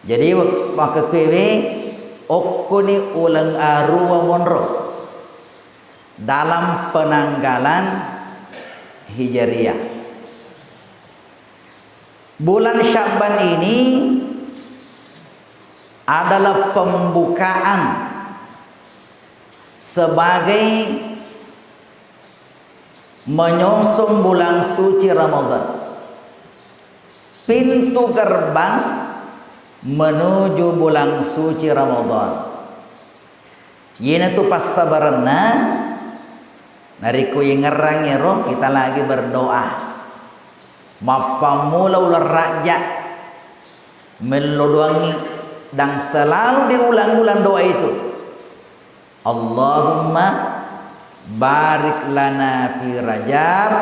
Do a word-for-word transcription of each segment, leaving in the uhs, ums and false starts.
Jadi, wak-, makkekkuewe okkoni uleng arua monro dalam penanggalan Hijriah. Bulan Sya'ban ini adalah pembukaan sebagai menyongsong bulan suci Ramadan. Pintu gerbang menuju bulan suci Ramadan. Iyanatu passabarenna, narekko yengngerrang ero, kita lagi berdoa. Mappammula uleng Rajab, mello doangngi, dan selalu diulang-ulang doa itu. Allahumma barik lana fi Rajab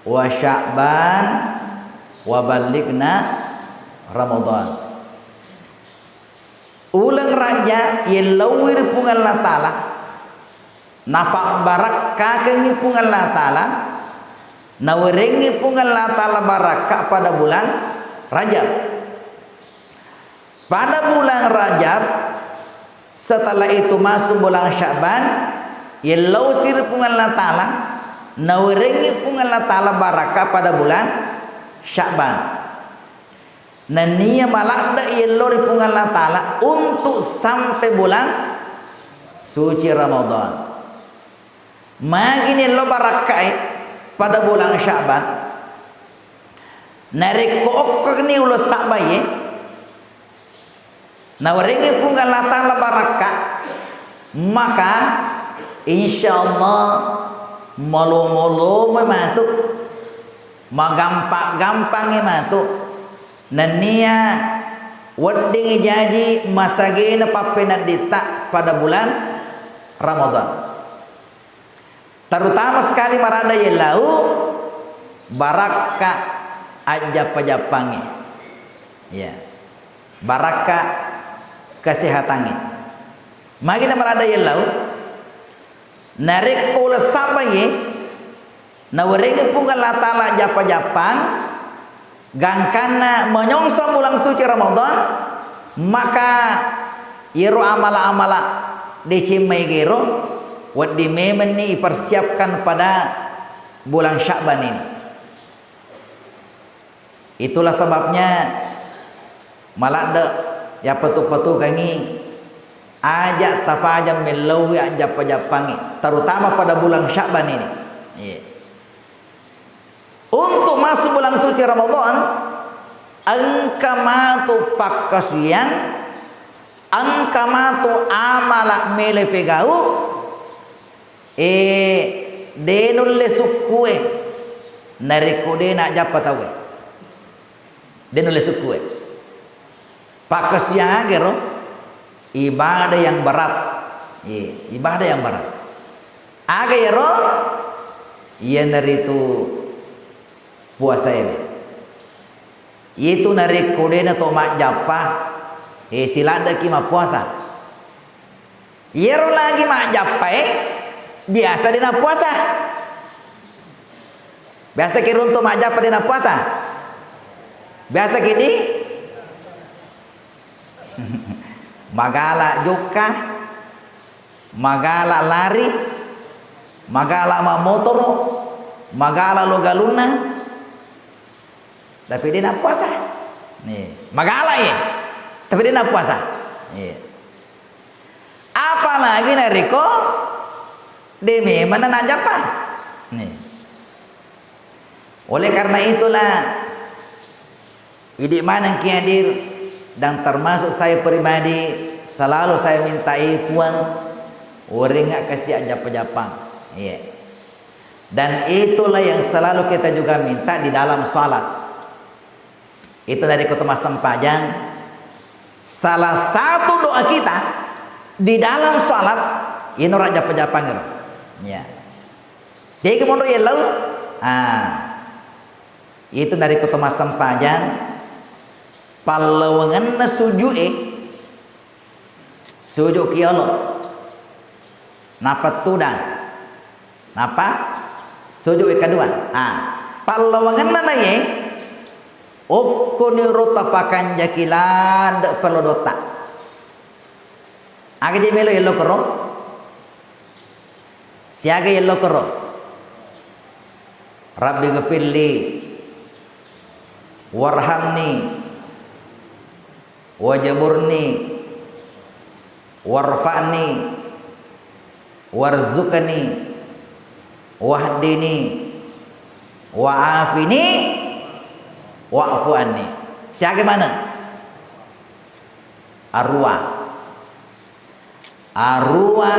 wa Sya'ban wa ballighna Ramadan. Uleng Rajab yellauwi ri Puang Allah Ta'ala, napabbarakkakeng Puang Allah Ta'ala, nawerengngi Puang Allah Ta'ala barakka pada bulan Rajab. Pada bulan Rajab, setelah itu masuk bulan Sya'ban, yellausi ri Puang Allah Ta'ala, nawerengngi Puang Allah Ta'ala barakka pada bulan Sya'ban. Nennia maladde yello ri Puang Allah Ta'ala untuk sampai bulan suci Ramadan. Magini ello barakkae pada bulan Sya'ban. Narekko okkoni uleng Sya'ban ye, nawerengngi Puang Allah Ta'ala barakka, maka insya Allah malomo-lomo matu, magampa-gampangi matu. Nennia weddingngi jaji masagena pappenedditta pada bulan Ramadan. Terutama sekali maradda yellau barakka ajjappa-jappangnge. Ya. Barakka kesehatangnge. Magina maradda yellau, narekko uleng Sya'ban ye, nawerengngi Puang Allah Ta'ala jappa-jappang, gangkanna menyongsong bulan suci Ramadan, maka yero amala-amala deceng maega ero wedding memenni ipersiapkan pada bulan Sya'ban ini. Itulah sebabnya maladde yappetu-petukangngi aja tapajang mellauwi ajjappa-jappangnge, terutama pada bulan Sya'ban ini. Iya. Untuk masuk bulan suci Ramadan, engka matu pakkasuwiyang, engka matu amala mele pegau, eh, de nulle sukkue, narekko de najappa tauwe. De nulle sukkue. Pakkasiwiang aga ero? Ibadah yang berat. Iya, ibadah yang berat. Aga ero? Iyanaritu puasa ini. Itu narekko dena to majjappa, eh, siladdeki mappuasa. Iyaro lagi majjappae, biasa de nappuasa. Biasa ki runtu majjappa de nappuasa. Biasa ki di magala jokka, magala lari, magala mammotoro, magala lo galunna. Tapi de nappuasa. Nih, magala ye. Tapi de nappuasa. Iya. Apalagi narekko de memang najjappa. Nih. Oleh karena itulah, idi maneng ki hadir dan termasuk saya pribadi, selalu saya mintai Puang, uringa kasi ajjappa-jappang. Iya. Dan itulah yang selalu kita juga minta di dalam salat. Itu dari ketua massempajang, salah satu doa kita di dalam salat, ino rajjappa-jappang iro. Ya. Jadi monro yellau, ah, itu dari ketua massempajang, pallawangenna sujud e, sujud ki yolo. Nappa tudang. Nappa sujud yang kedua. Ah, pallawangenna na ye, Okkoniro tapakanjaki ladde perlu dotta. Aga je melo yello koro? Siaga yello koro? Rabbi ghafirli warhamni wajburni warfa'ni warzuqni wahdini wa'afini wa'fu anni. Siaga maneng? Aruwa. Aruwa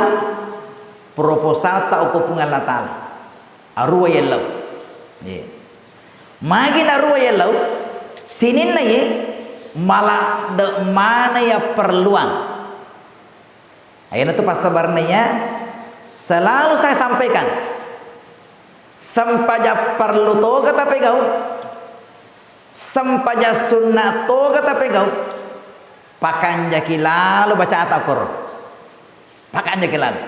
proposal ta okko Puang Allah Ta'ala. Aruwa yellau. Ye. Magi naruwa yellau, sininna ye maladde mana ya perluang. Ayenatu passabarenna ya selalu saya sampaikan. Sempajang perlu toga tapegau. Sempajang sunna toga tapegau. Pakanjaki lalo bacata koro. Pakanjaki lalo.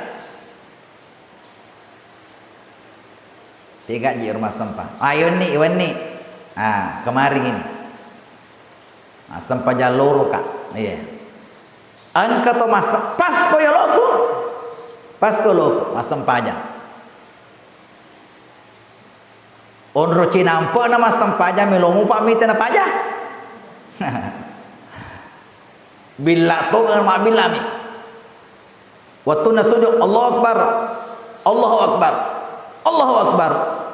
Tega ji rumah sempa. Ah, iwenni, iwenni. Ah, kemarin ini. Massempajang loro ka. Iya. Engka to masse-, pas ko yoloku. Pas ko loku massempajang. Onro cinampe'na massempajang melo mupa mita napaja. Billa tongeng mabbillami. Wettunna sujud, Allahu Akbar. Allahu Akbar. Allahu Akbar.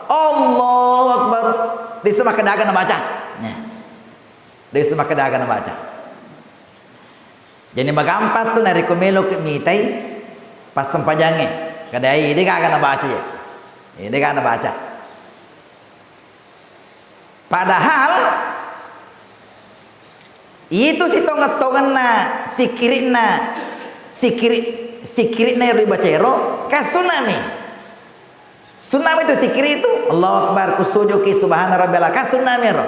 Allahu Akbar. Dessa makkedaga nabaca. Nah. Dessa makkedaga nabaca. Jadi magampang tu narekko meloki mitai passempajangnge. Kadai de gaga nabaca ya. Eh, de gaga nabaca. Padahal itu sitongeng-tongenna sikiri'na, sikiri-, sikiri'na ero ribacaero, kassunami. Sunnami tu sikiri itu, Allahu Akbar, kusujuki, subhana rabbiyal, kassunami ero.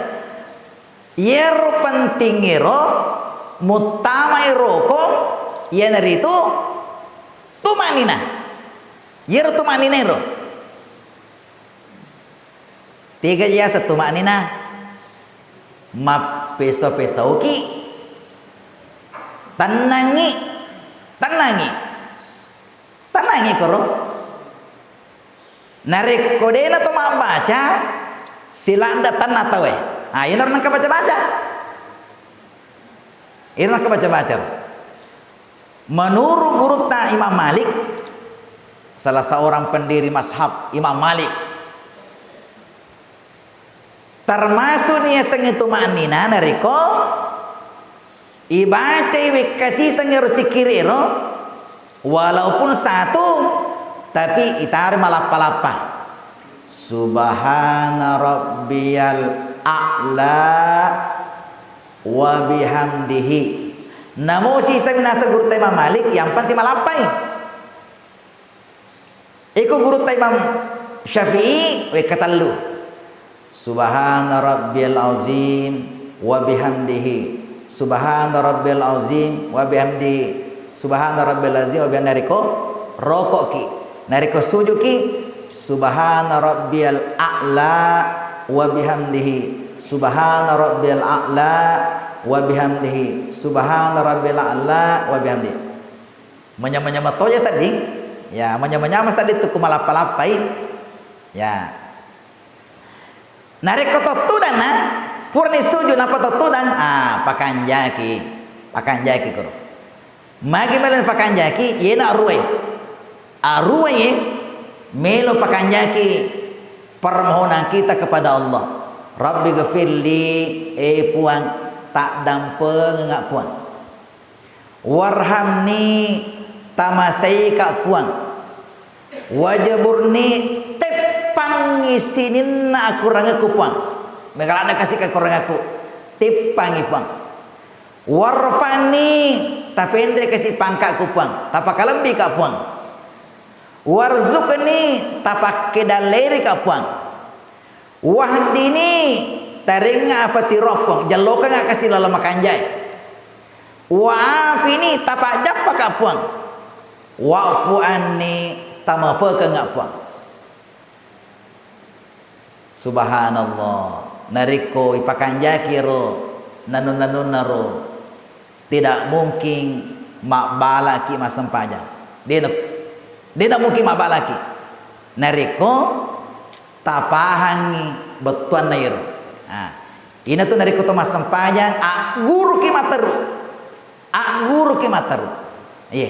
Yero pentingngero, muttama eroko, iyanaritu tumanina. Yero tumanina ero. Tega yaseng tumanina? Mappeso-pesauki. Tennangi. Tennangi. Tennangi koro. Narekko dena to mabbaca, siladde tenna tauwe. Ah, iyana nengka baca-baca. Iyana nengka baca-baca. Menurut gurutta Imam Malik, salah seorang pendiri mazhab Imam Malik, termasuk ni yasengnge tuma'nina narekko ibacai wekkasiseng ero sikiri ero, walaupun satu, tapi itaro malappa-lappa. Subhana rabbiyal a'la wa bihamdihi. Namo siseng naseng gurutta Imam Malik, yang penting malappai. Iko gurutta Imam Syafi'i, wekka tellu. Subhana rabbiyal azim wa bihamdihi. Subhana rabbiyal azim wa bihamdihi. Subhana rabbiyal azim wa bihamdihi. Narekko roko'ki. Narekko sujuki, subhana rabbiyal a'la wa bihamdihi. Subhana rabbiyal a'la wa bihamdihi. Subhana rabbiyal a'la wa bihamdihi. Manyama-nyama toja sedding. Ya, manyama-nyama sedding tu ku malappa-lappai. Ya. Narekko tottudanna, purani sujud nappa tottudang, ah, pakanjaki. Pakanjaki koro. Magi melo pakanjaki, yena aruwae. Aruwae melo pakanjaki permohonan kita kepada Allah. Rabbi ghafirli, eh Puang, taddampengengnga Puang. Warhamni, tamasaika Puang. Wajburni, teppangngi sininna akurangekku Puang. Mega ladde kasi akurangekku. Teppangngi Puang. Warfa'ni, tapenre kasi pangkakku Puang. Tapakalebbika Puang. Warzuqni, tapakkedallerika Puang. Wahdini, tarengnga apa tiro Puang, jallokengnga kasi laleng makanjae. Wa'afini, tapajjappaka Puang. Wa'fu anni, tamafekengnga Puang. Subhanallah. Narekko ipakanjaki ro nanu-nanunna ro, tidak mungkin mabbalaki massempajang. Dena, dena mungkin mabbalaki. Narekko tapahangngi bettuanna ero. Ah, inatu narekko to massempajang, agguruki matteru. Agguruki matteru. Iye.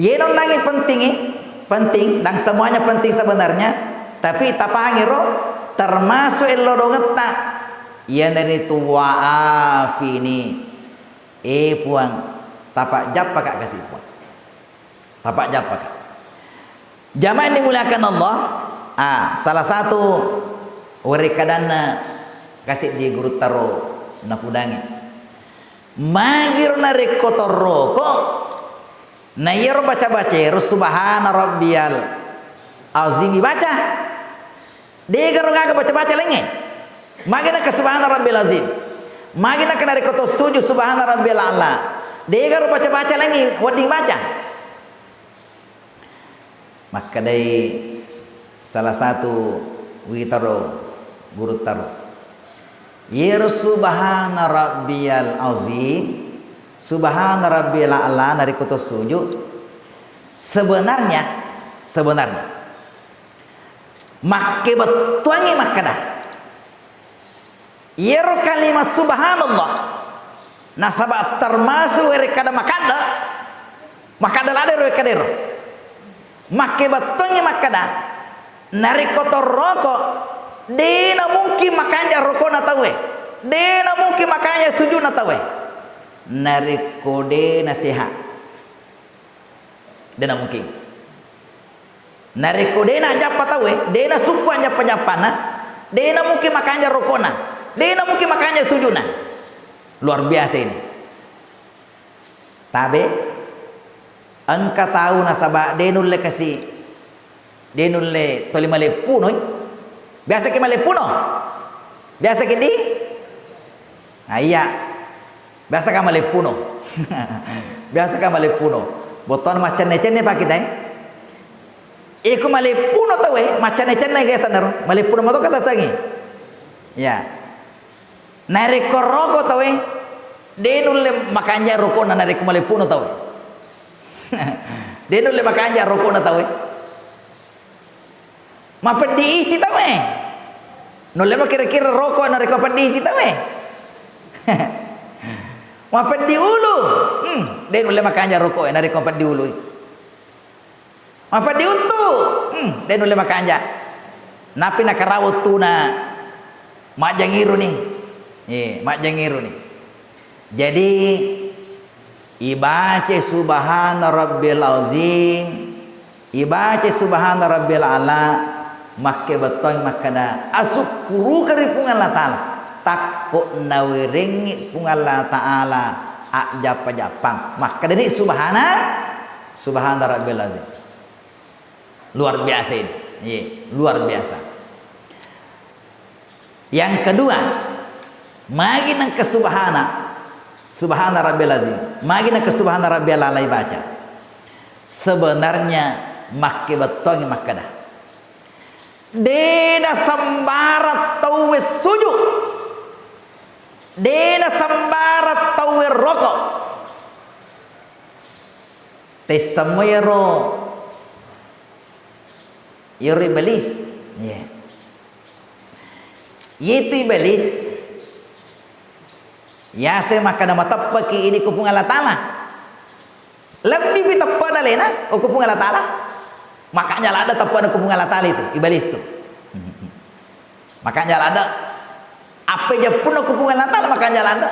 Iye nonnangngi pentingngi, penting, dan semuanya penting sebenarnya, tapi tapahangngi ro, termasuk ello dongetta, iyanaritu wa'afini. Eh, Puang, tapajjappaka kasi, Puang. Tapajjappaka. Jamaah yang dimuliakan Allah, ah, salah satu werekkadanna kasiddi gurutta ro napudangi. Magiro narekko torroko, na iyaro baca-baca ero subhana rabbiyal azim ibaca. Degaro gaga baca-baca laingnge. Magi naka subhana rabbiyal azim. Magi naka narekko to sujud subhana rabbiyal a'la. Degaro baca-baca laingnge wedding baca. Makkedai salah satu witaro, gurutta ro. Iyaro subhana rabbiyal azim, subhana rabbiyal a'la narekko to sujud, sebenarnya, sebenarnya makkebettuangngi makkeda, iyaro kalimat subhanallah, nasaba termasuk werekkada makadde, makadde ladde ro wekkadero. Makkebettuangngi makkeda, narekko torroko, dena mungkin makanja rokona tauwe, dena mungkin makanja sujudna tauwe. Narekko dena sehat, dena mungkin. Narekko dena jappa tauwe, dena sukku anjappa-jappanna, dena mungkin makanja rokona, dena mungkin makanja sujudna. Luar biasa ini. Tabe, engka tau nasaba de nulle kasi, de nulle toli maleppunoi. Biasa ki maleppuno? Biasa ki di? Nah, iya. Biasa ka maleppuno. Biasa ka maleppuno. Botona maccenne-cenne pa kita, eh. Iko maleppuno tauwe, maccenne-cenne ge sanaro. Maleppuno moto kata sangi. Ya. Narekko roko tauwe, de nulle makanja rokona narekko maleppuno tauwe. De nulle makanja rokona tauwe. Mapeddi isi tauwe. Nulle mo kira-kira roko narekko peddi isi tauwe. Mapeddi ulu. Hmm, de nulle makanja roko narekko peddi ulu. Mapeddi uttu, hmm, de nulle makanja. Napi nakarawa uttuna, majjangiruni. Eh, majjangiruni. Jadi, ibaca subhana rabbil azim, ibaca subhana rabbil ala, makkebettuang makkeda, asukkuruka ri Puang Allah Ta'ala. Takko nawerengngi Puang Allah Ta'ala ajjappa-jappang. Makkedani subhana, subhana rabbil azim. Luar biasa ini. Iya, luar biasa. Yang kedua, magi nengka subhana, subhana rabbil azim. Magi nengka subhana rabbil ala ibaca. Sebenarnya makkebettuangngi makkeda, dena sembarang tauwe sujud. Dena sembarang tauwe roko. Tessemmoi ero, ero iblis. Iya. Itu iblis. Yase makkeda mateppeki idi ku Puang Allah Ta'ala. Lebbi pi teppena alena, ku Puang Allah Ta'ala. Makanya ladde teppena ku Puang Allah Ta'ala itu, iblis tu. Makanya ladde. Apa jeppunna ku Puang Allah Ta'ala, makanya ladde.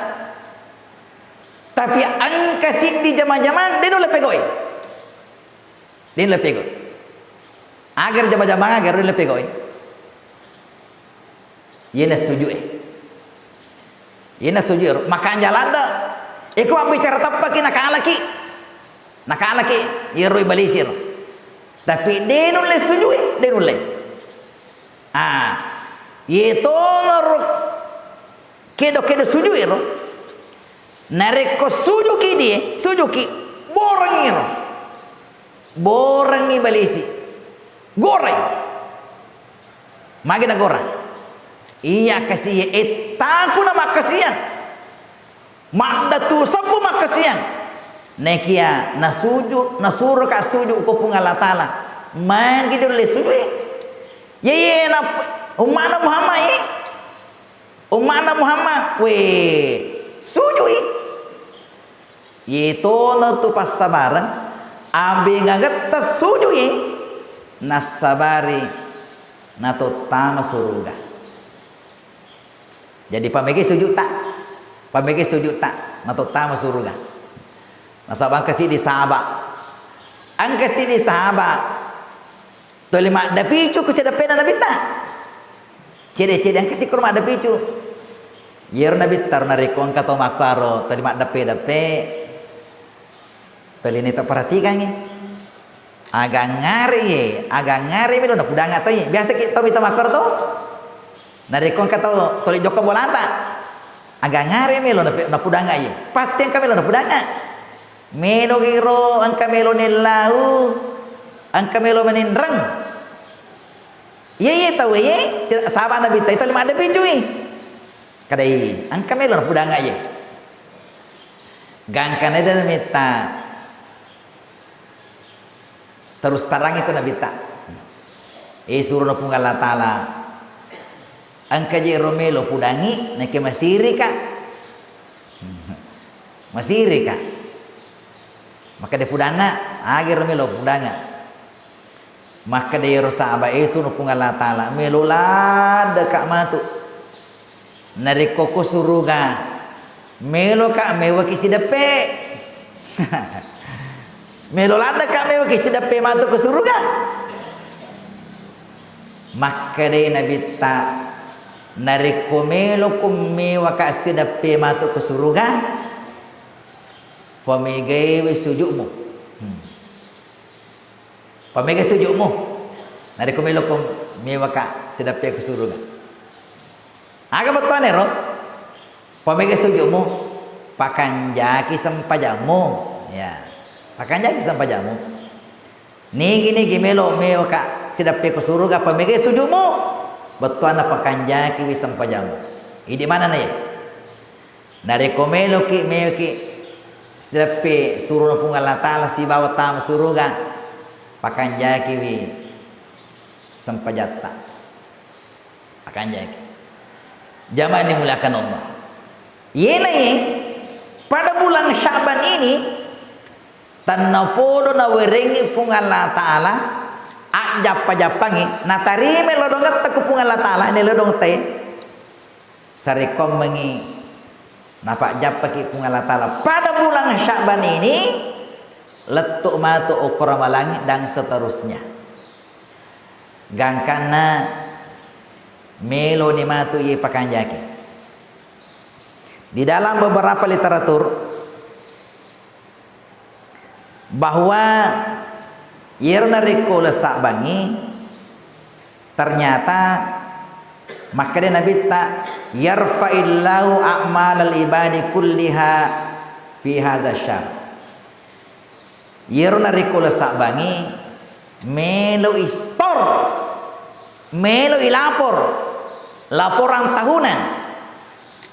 Tapi engka siddi jama-jamang, de nulle pegoi. De nulle pegoi. Agar jama-jamang, agar de nulle pegoi. Iyena sujud e. Iyena sujud ero. Makanja ladde. Iko mabbicara teppeki nakalaki. Nakalaki. Iyero iblis ero. Tapi de nulle sujud e. De nulle. Ah. Iye tonaro kedo-kedo sujud ero. Narekko sujuki die, sujuki, borengi ero. Borengi iblisi. Goreng. Magi nagoreng? Iya kasi, ettaku na makkasiang. Maddatu sebbu makkasiang. Nekia nasuju, nasuroka suju ko Puang Allah Ta'ala. Magi dolle sujui. Ye, ye, na umma'na Muhammad, ye. Umma'na Muhammad, we, sujui. Yetono tu passabareng, abengagetta sujui, nassabari natottama suruga. Jadi, pamege sujutta, pamege sujutta, matottama suruga. Nasaba engka siddi sahaba, engka siddi sahaba toli maddapicu ku sideppena Nabitta. Cede-cede engka sikkoro maddapicu. Yero Nabitta ro narekko engka to makkuaro toli maddeppe-deppe, toli neta perhatikangngi. Agangngare ye, agangngare melo napudanga toi. Biasa ki tau mita makkoro to. Narekko engka tau toli jokka bolata, agangngare melo nape-, napudanga ye. Pasti engka melo napudanga. Melo giro engka melo nellau, engka melo meninreng. Iye, iye tau ye, si-, saba Nabitta itu lima ada picui. Kadai, engka melo napudanga ye. Gangkana de Nabitta. Terus tarangi ko Nabitta. Eh, surono Puang Allah Ta'ala. Engka je ro melo pudangi, nakke masirika. Masirika. Makkeda pudanna, age ro melo pudanga. Makkeda ero saba, eh, surono Puang Allah Ta'ala, melo laddeka matu. Narekko ko suruga, meloka mewaki sideppe. Melo laddeka mewaki sideppe matu ko suruga. Makkedai Nabitta, narekko meloko mewaka sideppe matu ko suruga, pamegaiwi sujudmu. Hmm. Pamega sujudmu. Narekko meloko mewaka sideppe ko suruga. Aga bettuanna ero? Pamega sujudmu, pakanjaki sempajammu. Ya. Pakanjaki sempajammu. Nigi-nigi melo mewaka sideppe ko suruga, pamega sujudmu. Bettuanna pakanjakiwi sempajammu. Idi manenna ye? Narekko meloki, meloki sideppe suruhna Puang Allah Ta'ala sibawa tama suruga, pakanjakiwi sempajatta. Pakanjaki. Jamaah yang dimuliakan Allah. Yena ye, pada bulan Sya'ban ini, tennapodo nawerengi Puang Allah Ta'ala, ajjappa-jappangi, natarimai lodongetta ku Puang Allah Ta'ala, ne lodongetta e. Sarekkoammengngi napajjappaki Puang Allah Ta'ala pada bulan Sya'ban ini, lettu matu okko Ramalangi dan seterusnya. Gangkanna meloni matu iye pakanjaki. Di dalam beberapa literatur bahwa iyaro narekko uleng sabbangngi, ternyata makkeda Nabitta, "Yarfa'illahu a'malal ibadi kulliha fi hadza syahr." Iyaro narekko uleng sabbangngi, melo istor, melo ilapor, laporan tahunan.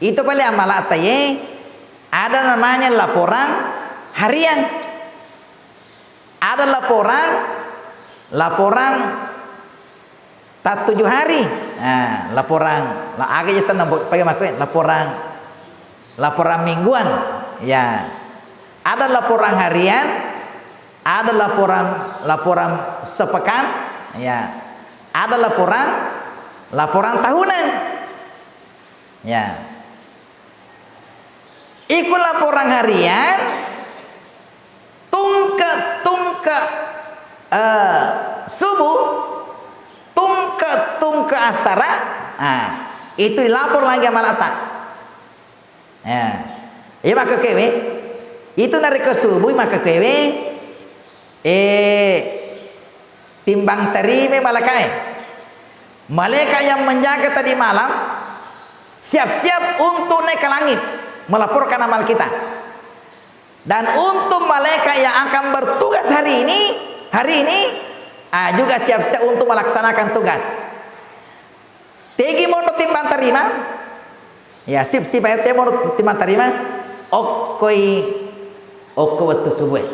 Itu pale amala'ta ye, ada namanya laporan harian. Ada laporan, laporan tattuju hari. Nah, laporan, la-, aga je senna bo-, pakai makkue, laporan, laporan mingguan. Ya. Ada laporan harian, ada laporan, laporan sepekan, ya. Ada laporan, laporan tahunan. Ya. Iku laporan harian, tungke-tungke, eh, subuh, tungke-tungke asara, ah, itu dilapor lagi amalata. Ya. Iya makkekewe, itu narekko subuh makkekewe, eh, timbang terima malaikae. Malaikat yang menjaga tadi malam siap-siap untuk naik ke langit, melaporkan amal kita. Dan untuk malaikat yang akan bertugas hari ini, hari ini, ah, juga siap-siap untuk melaksanakan tugas. Tegi monro timbang tarima? Ya, sip, sip, ayo te monro timbang tarima. Okkoi, okko wettu subuh e.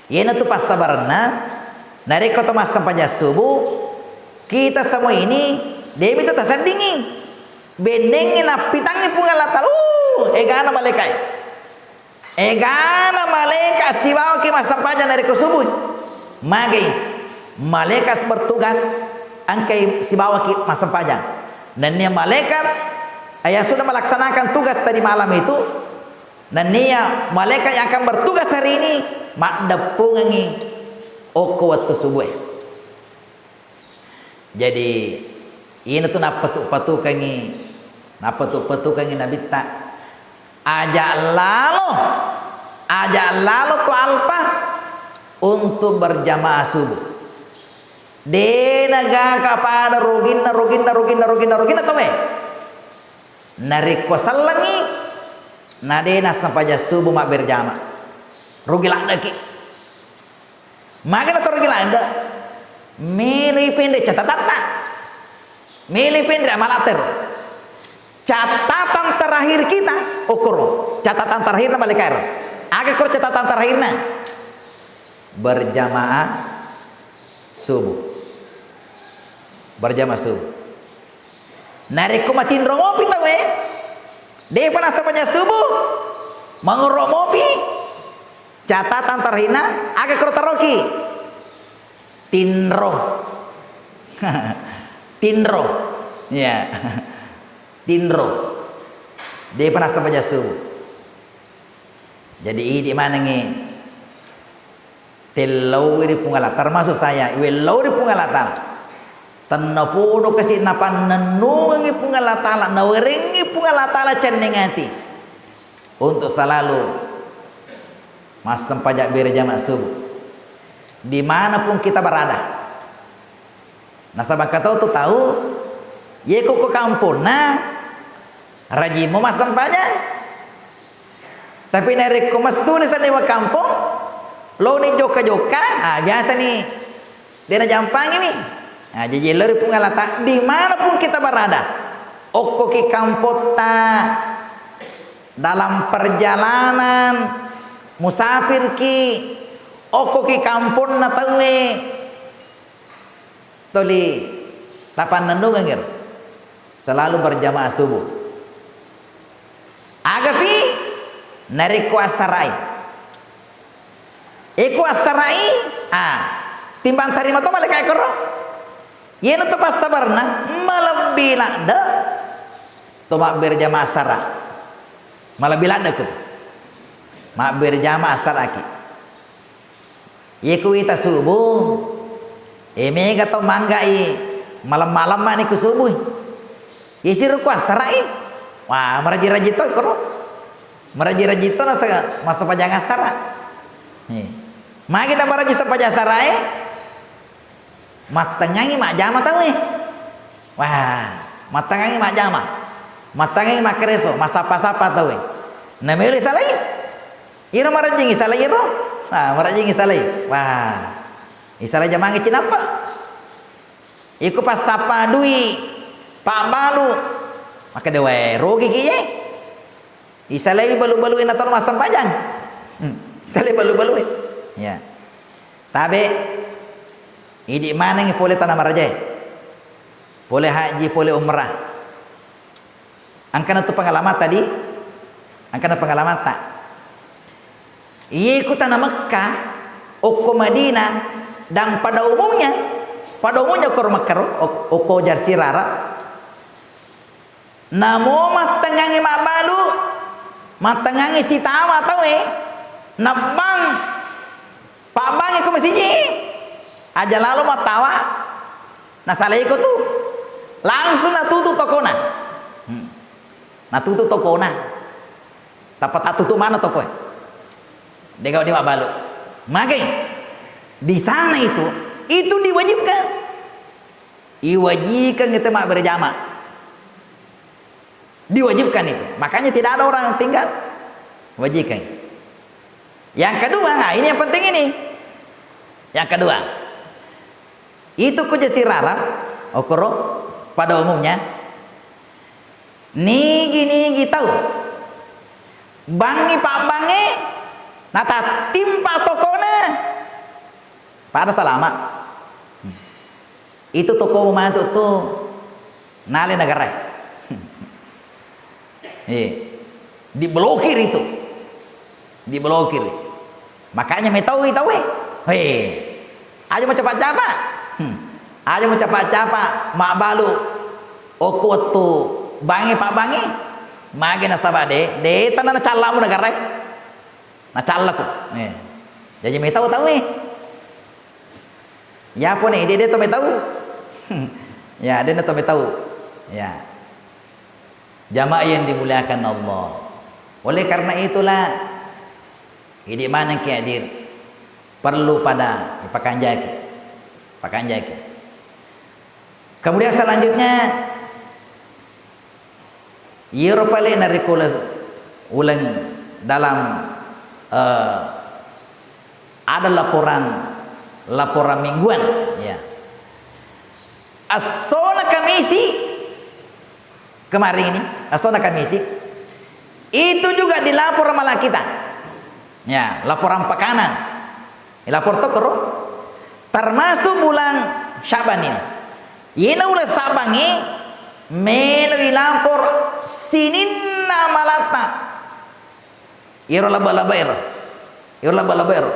Iyanatu passabarenna, narekko to massempajang subuh, kita semua ini, demi to taseddingi. Bennengngi nappitangngi Puang Allah Taala, uh, egana malaeka e. Egana malaeka sibawaki massempajang narekko subuh. Magai malaeka bertugas engkai sibawaki massempajang. Nennia malaikat yang sudah melaksanakan tugas tadi malam itu, nennia malaikat yang akan bertugas hari ini maddeppungengngi okko wettu subuh e. Jadi, iyanatu nappatu-patukengngi, nappatu-patukengngi Nabitta. Ajak lalo, ajak lalo to alpa untuk berjamaah subuh. De nagaka pada ruginna, ruginna, ruginna, ruginna, ruginna to me. Narekko sellengngi, na de nassempajang subuh mabberjamaah. Rugi laddeki. Magana to rugi ladde? Melo ipenre catatatta. Melo ipenre amalatta ero. Catatan terakhir kita, okoro. Catatan terakhirna malaeka ero. Aga koro catatan terakhirna? Berjamaah subuh. Berjamaah subuh. Narekko matinro mopi tauwe, depa nassempajang subuh, mangoro mopi, catatan terakhirna, aga koro taroki? Tinro. Tinro. Ya. Tinro. Depa nassempajang subuh. Jadi, idi manengngi tellaui ri Puang Allah Taala, termasuk saya, iwellaui ri Puang Allah Taala. Tennapodo kasi napannennungengngi Puang Allah Taala, nawerengngi Puang Allah Taala cenneng ati untuk selalu massempajang berjamaah subuh. Dimanapun kita berada. Nasaba engka to tu tau, ye ko ko kamponna, rajimmo massempajang. Tapi narekko messuni salliweng kampong, loni jokka-jokka, ah, biasani de najampangi mi. Ah, jaji lao ri Puang Allah Ta-, dimanapun kita berada, okkoki kampotta, dalam perjalanan, musafirki, okkoki kamponna tauwe, toli tapannennungeng ero. Selalu berjamaah subuh. Agapi narekko assara'i. Eko assara'i, ah, timbang tarima to malaeka e koro. Yena to passabarna malebbi ladde to mabberjamaah assara. Malebbi ladde ko to. Mabberjamaah assaraki. Ye ku wita subuh, e, mega tau mangga'i malem-malemmani ku subuh. Ye siru ku assara'i, wah, maraji-raji to koro. Maraji-raji to nasa-, massempajang assara. E. Magi na maraji sempajang assara e? Mattengngangi majjama tau e. Wah, mattengngangi majjama. Mattengngangi makkareso, massappa-sappa tau e. Na melo isalai. Iro marejjing isalai iro. Ah, marejjing isalai. Wah. Isalai jamangnge cinappa. Iko passappa dui pabbalu. Makkeda wae, rogiki ye. Isalai balu-balue nataro massempajang. Hmm. Isalai balu-balue. Ya. Tabe, idi manengngi pole tana marajae. Pole haji, pole umrah. Engkana tu pengalamatta di, engkana pengalamatta. Iye ku tana Mekka, okko Madinah, dan pada umumnya, pada umumnya okko Mekka ro, ok-, okko Jazirah Arab. Namo mattengngangi mabbalu, mattengngangi sitawa tauwe, nabbang, pabbang ko masiji, aja lalo mattawa, nasalai ko tu. Langsung natutu tokona. Hmm. Natutu tokona. Tappa tatutu mana tokoe. Dega di mabbalu. Magai. Di sana itu, itu diwajibkan. Iwajibkan kita mak berjamaah. Diwajibkan itu. Makanya tidak ada orang tinggal. Wajibkan. Yang kedua, nah ini yang penting ini. Yang kedua, itu ku Jazirah Arab, okoro, Pada umumnya, nigi-nigi tau bangngi pabbangnge natattimpa tokona, pada salama. Itu tokomu matu tu nale negara. Eh, diblokir itu. Diblokir. Makanya metaui tauwe. Hei. Aja macapa-capa. Hmm. Aja macapa-capa mabbalu okko wettu bangnge pabbangnge. Magi nasaba de, de tanna nacallamu negara. Nacallaku. Eh. Jaji metau tauwe. Yapone de, de to metau. Ya, de na to metau. Ya. Jamaah yang dimuliakan Allah. Oleh karena itulah, idi manengki hadir, perlu pada dipakanjaki. Pakanjaki. Kemudian selanjutnya, iyaro pale narekko le-, uleng dalam, eh, ada laporan, laporan mingguan, ya. Essona Kamisi, kemarin ini, essona Kamisi, itu juga dilapor malah kita. Ya, laporan pakanan. Lapor to koro. Termasuk bulan Syaban ini. Yena uleng Syaban ini, melo ilapor sininna malatta. Iyaro laba-laba ero. Iyaro laba-laba ero.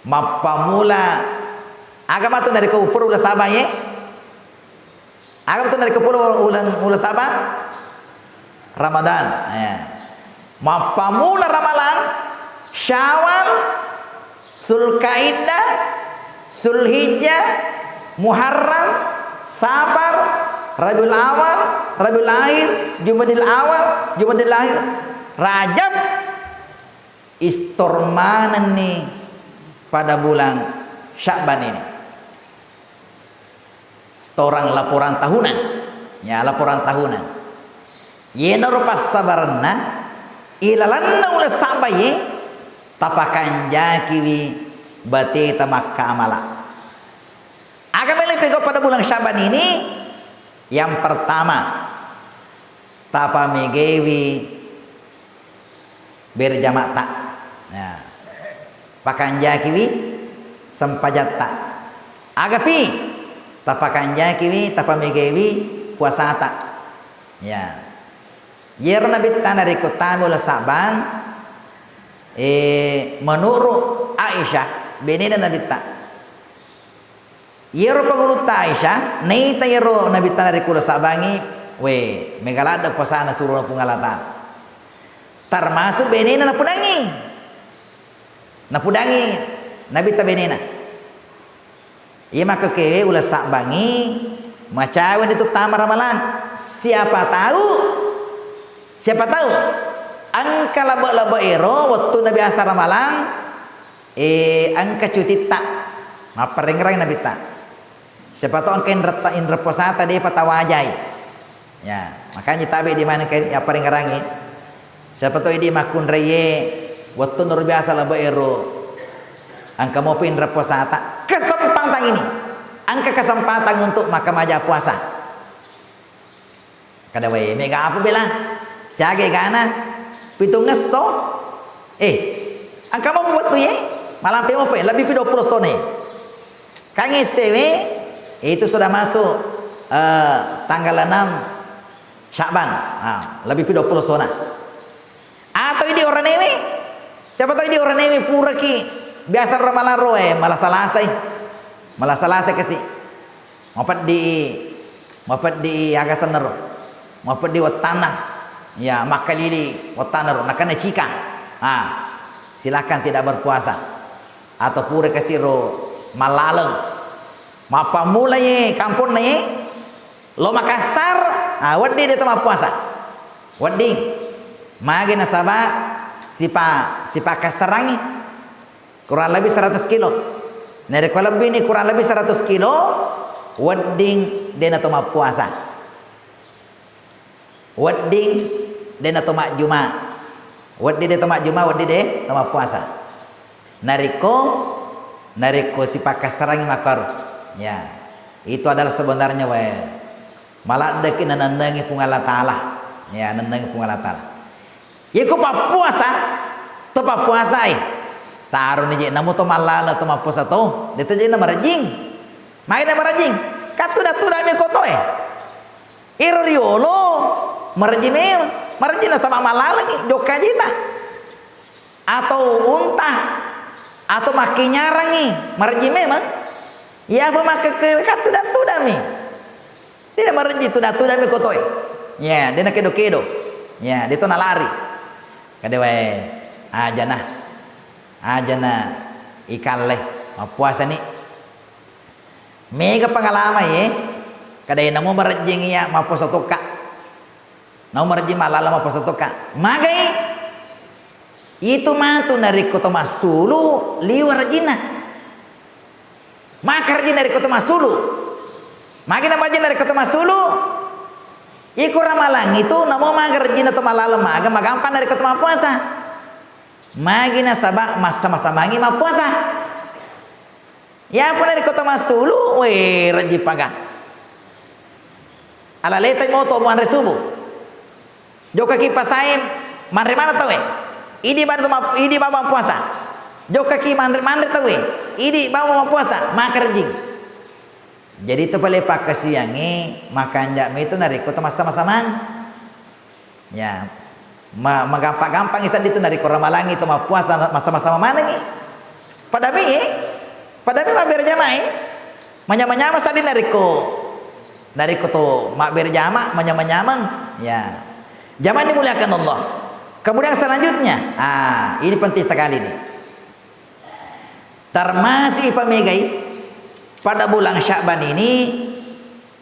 Mappamula, aga matu narekko upur uleng Syaban ye? Aga matu narekko pura uleng, uleng Syaban? Ramadan. Ya. Mappamula Ramadan, Syawal, Zulkaidah, Zulhijjah, Muharram, Safar, Rabiul Awal, Rabiul Akhir, Jumadil Awal, Jumadil Akhir, Rajab, istor manenni pada bulan Sya'ban ini. Setoran laporan tahunan. Ya, laporan tahunan. Yenaro passabarenna, ilalanna uleng Sa'bae, tapakanjakiwi bateta makkamala. Aga melo pegau pada bulan Sya'ban ini? Yang pertama, tapamegewi berjamatta. Ya. Pakanjakiwi sempajatta. Agapi? Tapakanjakiwi, tapamegewi puasata. Ya. Yero Nabitta narekko tama uleng Sa'ban, eh, menurut Aisyah, benena Nabitta. Iyaro pangulutta Aisyah, naita iyaro Nabitta narekko uleng Sa'bangngi, we, mega ladde puasana surona Puang Allah Ta'ala. Termasuk benena napudangngi. Napudangngi Nabitta benena. Iya makkekewe uleng Sa'bangngi, macawe ni tu tama Ramalang. Siapa tahu, siapa tahu, engka labe-labe ero wettunna biasa Ramalang, Eh, engka cutitta, mapparengngerang Nabitta. Siapa tahu engka inretta, inreng puasata depa tawajai. Ya, makanya tabe di mana engka yapparengngerangi. Siapa tahu idi makkunraie wettunna ro biasa labe ero engka mopi inreng puasata. Kesempatan ini. Engka kesempatan untuk makkamaja puasa. Kada wae, mega apa bela? Siaga egana? Pitungngesso? Eh, engka mo wettu ye? Malampe mo pe, lebbi pi dua puluh sone. Kangessewe, itu sudah masuk, eh, tanggal enam Sya'ban. Ah, lebbi pi dua puluh sona. Atau idi oranewe? Siapa tahu idi oranewe puraki biasa Ramalang ro, eh, malasa-lasai. Malasa-lasai kasi. Mapeddi, mapeddi aga senna ro. Mapeddi wettanna. Ya, makkalili wettanna ro. Nakenna cika. Ah, silakan tidak berpuasa. Atau pura kasi ro mallaleng. Mappammula ye kamponna ye. Lo Makassar, ah, wedding de to mappuasa. Wedding. Magi nasaba sipa-, sipakassarangi. Kurang lebih seratus kilo. Narekko lebbi ni kurang lebih seratus kilo, wedding de na to mappuasa. Wedding de na to majjuma. Wedding de to majjuma, wedding de to mappuasa. Narekko, narekko sipakassarangi makkaro. Ya. Itu adalah sebenarnya wae. Maladdeki nanennengi Puang Allah Ta'ala. Ya, nennengi Puang Allah Ta'ala. Yeko pappuasa, to pappuasai. Taroni je, namo to mallala to mappuasa to, deto je na marejjing. Magai na marejjing. Kattuda-tudami ko toe. Iro riolo, marejjing memang. Marejjing nasaba mallalengi, jokka jita. Atau unta, atau makkinyarangi, marejjing memang. Iya apa makkekke kattuda-tudami. Dena marejjing tuda-tudami ko toe. Ya, dena kedo-kedo. Ya, deto nalari. Kade wae, ajana. Ajana ikalle, mappuasani. Mega pengalamai, eh. Kade namo marejjing iya mappuasa tokka. Namo marejjing mallala mappuasa tokka. Magai? Itu matu narekko to massulu, liwa rejjinna. Maka rejjinna narekko to massulu. Magi na marejjinna narekko to massulu? Iko ramalang itu namo maga rejjinna to mallala maga, magampang narekko to mappuasa. Magi nasaba massama-samangi mappuasa. Iya pun narekko to massulu, we, rejjing paga. Alaletai moto muanre subuh. Jokkaki pasae manre maneng tauwe. Idi bawang, idi bawang puasa. Jokkaki manre, manre tauwe. Idi bawang mappuasa, maka rejjing. Jadi to pale pakkasiwiangnge makanja' meto narekko to massama-samang. Ya, ma-, magampa-gampangngi sedding tu narekko ramalangngi to mappuasa, massama-sama manengngi. Padami, eh? Padami mabbere jama, eh? Manyama-nyama sedding narekko, narekko to mabbere jama, manyama-nyameng. Ya. Jamaah dimuliakan Allah. Kemudian selanjutnya, ah, ini penting sekali nih. Termasuk ipamegai pada bulan Sya'ban ini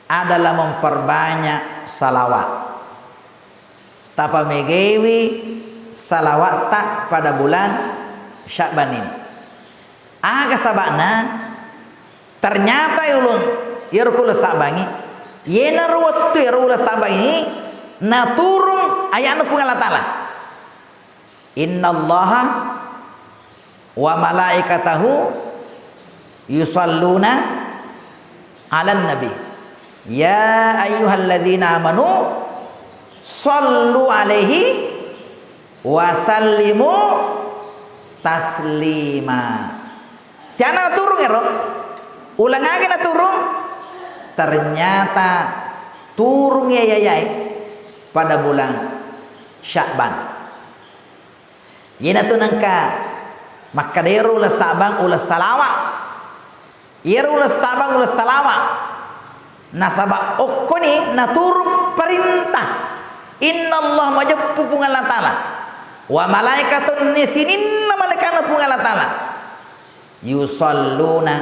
adalah memperbanyak salawat. Tapamegaiwi salawatta pada bulan Sya'ban ini. Aga saba'na? Ternyata uleng, iyaro uleng Sya'bangngi, yenaro wettu iyaro uleng Sya'ban ini naturung aya'na Puang Allah Ta'ala. Innallaha wa malaikatahu yusalluna 'alan nabi. Ya ayyuhalladzina amanu sallu 'alaihi wa sallimu taslima. Siana naturung ero? Uleng aga naturung? Ternyata turung iya, iya, iya, eh, pada bulan Sya'ban. Iyanatu nengka makkeda ero uleng Sya'ban uleng salawa. Iyaro uleng Sya'ban uleng salawa. Nasaba okkoni naturung perintah. Innallaha, majeppu Puang Allah Ta'ala. Wa malaikatahu, sininna malaikana Puang Allah Ta'ala. Yusalluna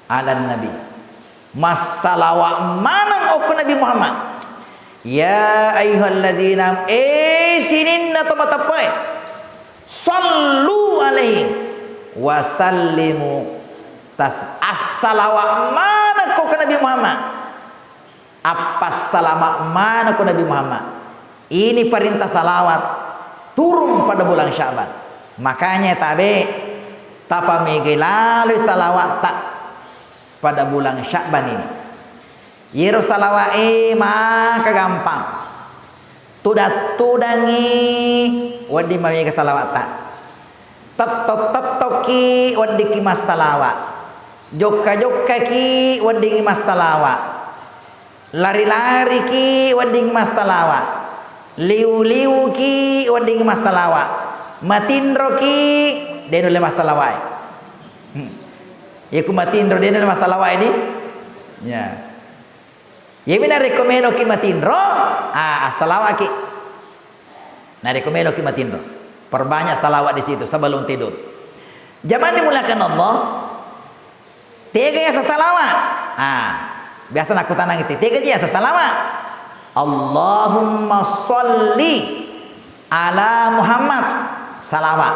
'alan nabi. Massalawa maneng okko Nabi Muhammad. Ya ayyuhalladzina, eh, sininna to mateppe'e, sallu alaihi wa sallimu tas-, assalawa maneng okko Nabi Muhammad. Appassalama maneng ko Nabi Muhammad. Ini perintah salawat turun pada bulan Sya'ban. Makanya tabe, tapamegai laloi salawatta pada bulan Sya'ban ini. Yero salawa'e maka gampang. Tudang-tudangi wedding mamega salawatta. Tetto-tettoki weddikki massalawa. Jokka-jokkaki weddingngi massalawa. Lari-lariki wedding massalawa. Liu-liuki wedding massalawa. Matinroki de nulle massalawae. Hmm. Iyaku matinro de nulle massalawae di. Ya. Iyami narekko meloki matinro, ah, assalawaki. Narekko meloki matinro, perbanyak salawat di situ sebelum tidur. Jamaah dimuliakan Allah, tega yaseng salawat? Ah, biasa nakkutanangi te, tega ji yaseng salawat? Allahumma sholli ala Muhammad. Salawat.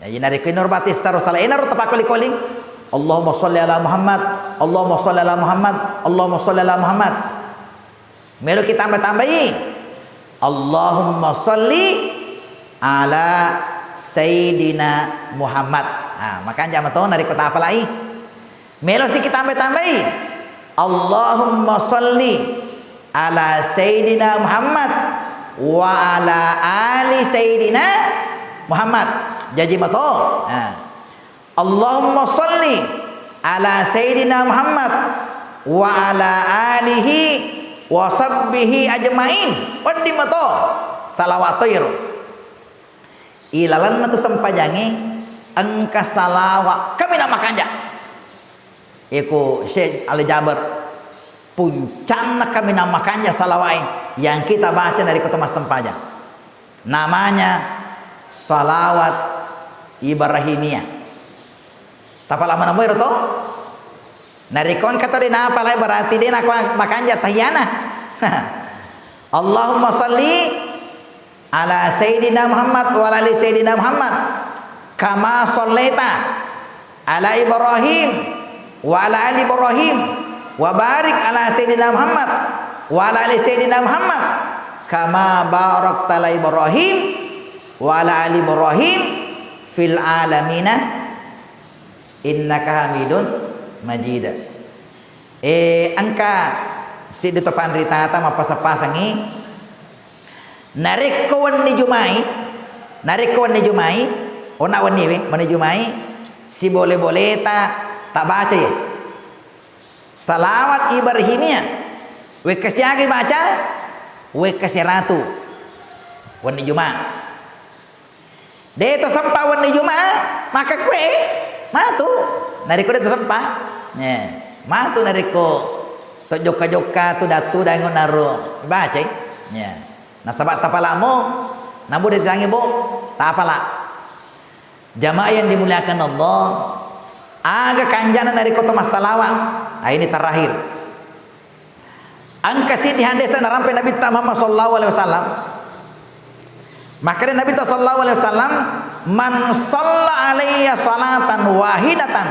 Jadi narekko inaro batessaro sala, enaro tapakkoling-koling. Allahumma sholli ala Muhammad, Allahumma sholli ala Muhammad, Allahumma sholli ala Muhammad. Meloki tamba-tambai. Allahumma sholli ala Sayyidina Muhammad. Nah, makanja mato narekko tapalai. Melosiki tamba-tambai. Allahumma salli ala Sayyidina Muhammad wa ala ali Sayyidina Muhammad. Jaji mato. Nah. Allahumma salli ala Sayyidina Muhammad wa ala alihi wa sahbihi ajmain. Wedding mato. Salawat toiro. Ilalenna tu sempajangnge engka salawa kaminang makanja. Iko Syekh Ali Jaber, puncanna kaminang makanja salawai yang kita baca narekko to massempajang. Namanya salawat Ibrahimiyah. Tapala maneng ero to? Narekko engka to de napalai, berarti de nakua makanja tahiyana. Allahumma salli ala Sayyidina Muhammad wa ala ali Sayyidina Muhammad, kama sallaita ala Ibrahim wa ala ali Ibrahim, wa barik ala Sayyidina Muhammad wa ala ali Sayyidina Muhammad, kama barakta ala Ibrahim wa ala ali Ibrahim fil alamina innaka Hamidun Majid. Eh, engka siddi to panritata mappasang-pasangi. Narekko wenni Jumai, narekko wenni Jumai, onna wenni we, wenni Jumai, sibole-boleta tabaca ye. Salawat Ibrahimiyah, wekka siaga baca, wekka seratu. Wenni Juma. De to sempa wenni Juma, maka kue matu. Narekko de to sempa, ye, matu narekko to jokka-jokka, tu datu dango naro bacai. Ye. Nasaba tapalamo, namu de tangi bo, tapala. Jamaah yang dimuliakan Allah, aga kanjana narekko to massalawa. Ah, ini terakhir. Engka siddi hadis narampe Nabitta Muhammad sallallahu alaihi wasallam. Makkeda Nabitta sallallahu alaihi wasallam, "Man shalla alayya salatan wahidatan,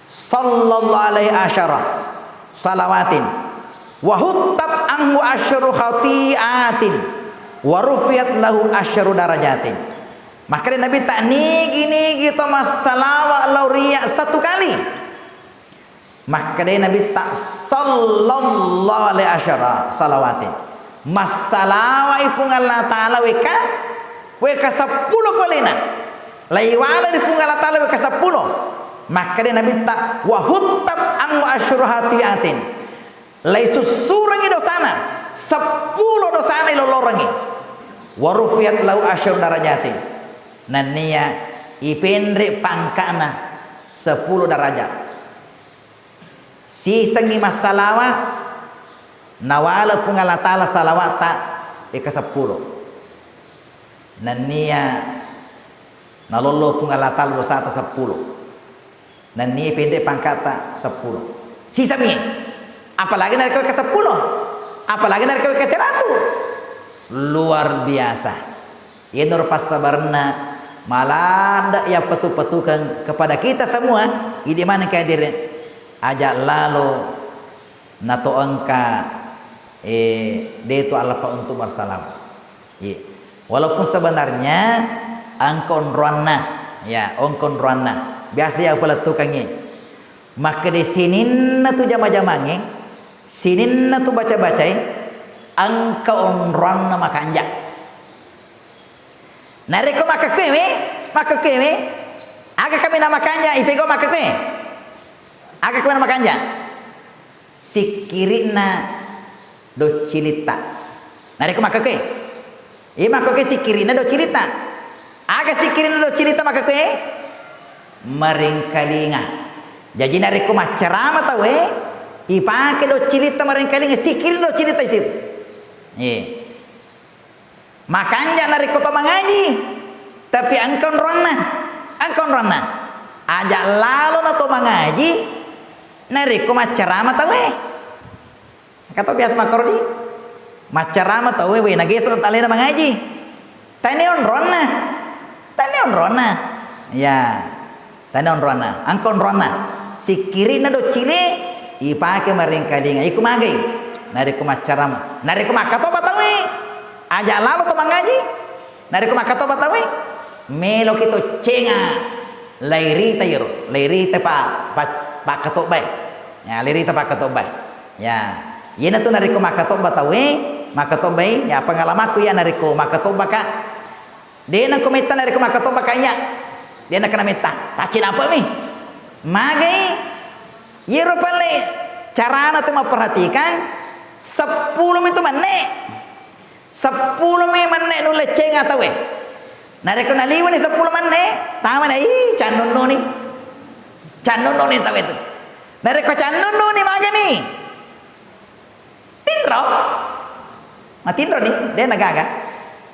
sallallahu alaihi asyara salawatin, wa huttat anhu asyru khati'atin, wa rufiat lahu asyru darajatin." Makkeda Nabitta, "Nigi-nigi to massalawa lao ria satu kali." Makkedai Nabitta, "Sallallahu alaihi asyara salawatin." Massalawai Puang Allah Ta'ala weka, weka seppulo kolena. Laiwala ri Puang Allah Ta'ala weka seppulo. Makkedai Nabitta, "Wa huttat anhu asyru khati'atin." Laisussurengi dosana, seppulo dosana ilolorengi. "Wa rufiat lahu asyru darajatin." Nennia ipenre pangkana seppulo darajat. Sisengngi massalawa, nawala Puang Allah Ta'ala salawatta eka seppulo. Nennia nalollo Puang Allah Ta'ala dosata seppulo. Nennia pendek pangkata seppulo. Sisengngi. Apalagi narekko ke seppulo. Apalagi narekko ke seratu. Luar biasa. Iyanaro passabarenna maladde yappetu-petukeng kepada kita semua, idi maneng kehadirin, aja lalo nato engka, eh, de to aleppa untuk bersalawat. Iya. Walaupun sebenarnya engka onroanna, ya, engka onroanna. Biasa ya upalettukengngi. Makkeda sininna tu jama-jamangnge, sininna tu baca-bacae, engka onroanna makanja. Narekko makkekkuewe, makkekkuewe, aga kaminang makanja, ipegau makkekkuewe? Aga kaminang makanja? Sikkiri'na doccilitta. Narekko makkekkuewe? Iya makkekkuewe sikkiri'na doccilitta. Aga sikkiri'na doccilitta makkekkuewe? Marengkalinga. Jaji narekko maccarama tauwe, ipake doccilitta marengkalinga, sikkiri'na doccilitta isi. Iya. Makanja narekko to mangaji, tapi engka onroanna, engka onroanna. Aja lalo na to mangaji narekko maccarama tauwe. Engka to biasa makkorodi, maccarama tauwe, we, nageso alena mangaji. Tania onroanna. Tania onroanna. Ya. Tania onroanna, engka onroanna. Sikkiri'na doccili ipake marengkalinga. Iku magai? Narekko maccarama. Narekko makkatoba tauwe, aja lalo to mangaji. Narekko makkatoba tauwe, meloki to cenga. Lairita iyaro, lairita pa, pa, pakkatobae. Ya, lirita pakkatobbai. Ya. Iyanatu narekko makkatobba tauwe, makkatobbai, ya, pengalamakku iya narekko makkatobbaka. De' nako metta narekko makkatobbaka iya. De' nakkana metta. Taccinapami. Magai, iyaro palle carana tu mapperhatikan, seppulo mi tu menne. Seppulo mi menne nulle cenga tauwe. Narekko naliwani seppulo menne, tamani, ih, cannunnuni. Cannunnuni tauwe tu. Narekko cannunnuni magani? Tinro. Matinro ni, de' nagaga.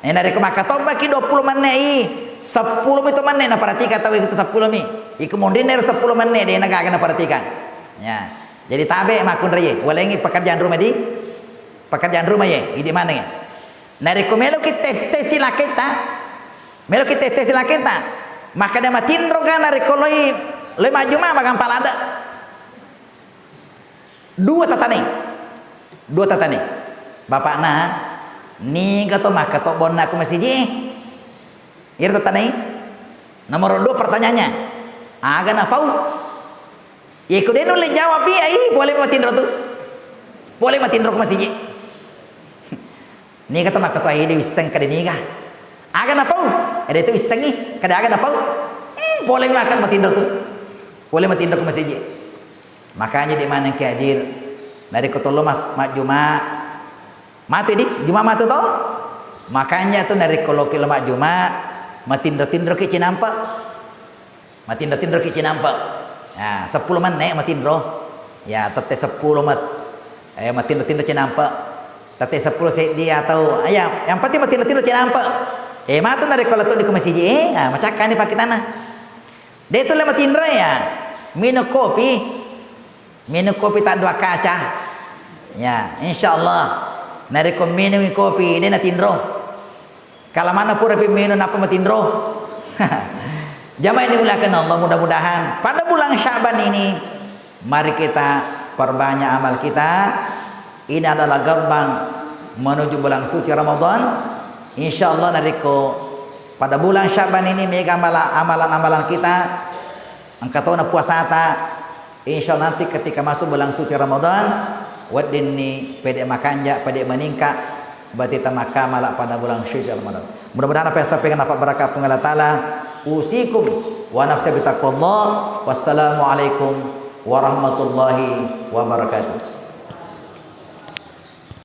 Eh, narekko makkatobbaki duappulo menne i, seppulo mi tu menne naperhatikan tauwe tu seppulo mi. Iko monrinna ero seppulo menne, de' nagaga naperhatikan. Ya. Jadi tabe makkunraie, walengngi pekerjaan rumah di Pekerjaan rumah ye, idi maneng ye. Narekko meloki tes-tes laketta, meloki tes-tes laketta, makkeda matinroga narekko loi, loi majjuma magang palada. Dua tatanai. Dua tatanai. Bapakna, niga to makkatobbonna ku masiji? Iyaro tatanai. Nomor dua pertanyaannya, aga napau? Yeko de' nulle jawab iya, ih, pole matinro tu. Pole matinro ku masiji. Niga to makkatoa ide wisseng kada niga. Aga napau? Ede tu wissengi, kada aga napau? Hmm, pole makan matinro tu. Pole matinro ku masiji. Makanya di maneng ke hadir. Narekko tollo mas majjuma, matu di, juma matu to? Makanya tu narekko loki lo majjuma, matinro-tinroki cinampa. Matinro-tinroki cinampa. Ya, seppulo menne matinro. Ya, tette seppulo mat-, eh, matinro-tinro cinampa. Tette seppulo seddi atau, ah, ya, yang penting matinro-tinro cinampa. Eh, matu narekko lettu di ku masiji, eh, ah, macakkani pakkitana. De' tulle matinro ya. Minum kopi. Minum kopi tak dua kaca. Ya, insya Allah. Narekko minum kopi, de' natinro. Kala manna pura pi minum nappa matinro. Jamaah yang dimuliakan Allah, mudah-mudahan pada bulan Sya'ban ini, mari kita perbanyak amal kita. Ini adalah gerbang menuju bulan suci Ramadan. Insya Allah narekko pada bulan Sya'ban ini mega amala-, amalan-amalan kita, engka tona puasata, insya Allah nanti ketika masuk bulan suci Ramadan, weddinni pede makanja, pede meningkat, berarti tamakkamala pada bulan suci Ramadan. Mudah-mudahan apa yang sampaikan dapat berkah Puang Allah Ta'ala. Usikum wa nafsi bitaqwallah. Wassalamualaikum warahmatullahi wabarakatuh.